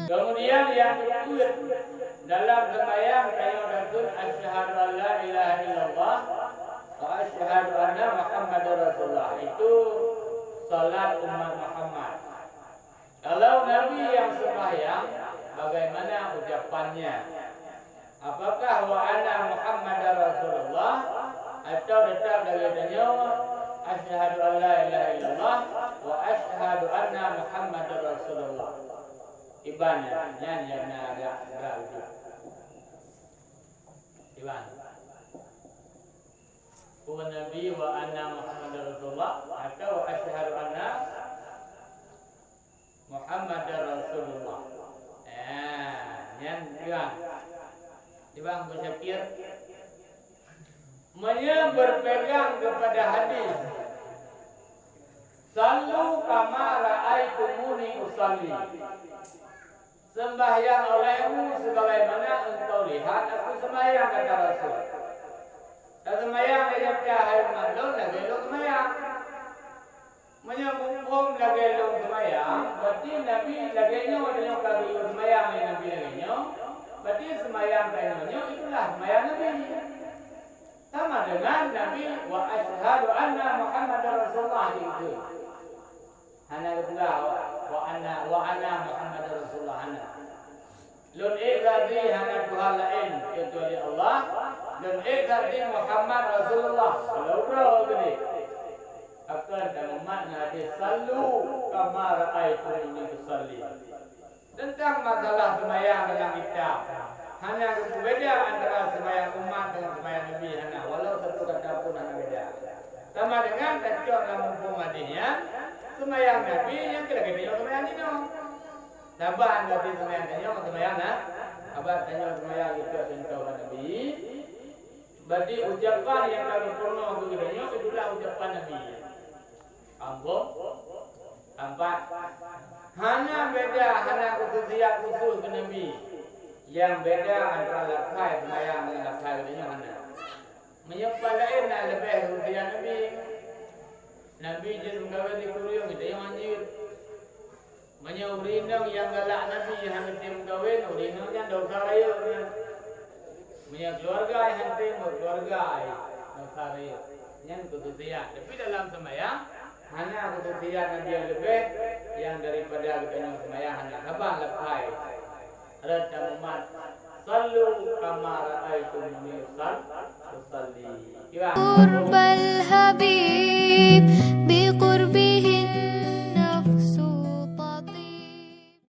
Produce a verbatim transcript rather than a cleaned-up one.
Kemudian nyang keupeuet, dalam seumayang tanyoe takheun, "Asyhadu an la ilaha illallah wa asyhadu anna Muhammadar Rasulullah." Itu salat umat Muhammad. Kalau Nabi yang sembahyang, bagaimana ucapannya? Apakah "Wa anna Muhammadar Rasulullah" atau tetap lagée tanyoe, "Asyhadu an la ilaha illallah wa asyhadu anna Muhammadar Rasulullah"? Iban nyan, nyan nyang na agak brat. Iban. Peue Nabi "Wa anna Muhammadar Rasulullah" atau "Wa asyhadu anna Muhammadar Rasulullah"? Ah, nyan Iban. Iban Abu Syakir. Meunyoe berpegang kepada hadis, "Sallu kama ra'aitumuni usalli." Sembahyang olehmu sebagaimana engkau lihat aku sembahyang, kata Rasul. Taseumayang lagée peue hai umat lôn, lagée lôn seumayang. Meunyoe muphom lagée lôn seumayang, berarti Nabi lagée nyoe, tanyoe ka geuyue seumayang lé Nabi lagée nyoe, berarti seumayang tanyoe nyoe itulah seumayang Nabi. Sama dengan Nabi, "Wa asyhadu anna Muhammadar Rasulullah," itu. Hana geupeugah, "Wa anna, wa anna Muhammadar Rasulullah," hana. Lôn ék saksi hana Tuhan laén keucuali Allah, lôn ék saksi Muhammad Rasulullah. Kalau uroe geude, akan tamumat ngon hadis, "Sallu kama ra'aitumuni usalli." Teuntang masalah seumayang dalam kitab, hana geupeubeda antara seumayang umat deungon seumayang Nabi, hana, walau satu kata pun hana beda. Sama dengan tacok lam muphom hadis nyan, seumayang Nabi nyang keu lagée tanyoe seumayang jinoe. Saban berarti seumayang tanyoe ngon seumayang na, saban tanyoe seumayang jicok contoh bak Nabi. Berarti ucapan nyang ka geupeurunoe keu geutanyoe itulah ucapan Nabi. Ambong, ampat. Hana beda, hana khususiat khusus keu Nabi. Nyang beda antara lafai seumayang ngon lafai geutanyoe hana. Meunyoe pat laén na leubeh khususiat Nabi. Nabi jeuet meukawen di kureueng, geutanyoe hanjeuet. Meunyoe ureueng inong nyang galak Nabi hana tem meukawen, ureueng inong nyan desya rayeuk nyan. Meunyoe keuluwarga nyang tem, keuluwarga desya rayeuk. Nyan khususiat. Tapi dalam seumayang, hana khususiat Nabi nyang leubeh nyang daripada geutanyoe seumayang hana. Saban lafai. Rot tamumat, "Sallu kama ra'aitumuni usal-, usalli." Kiban. Qurbal Habib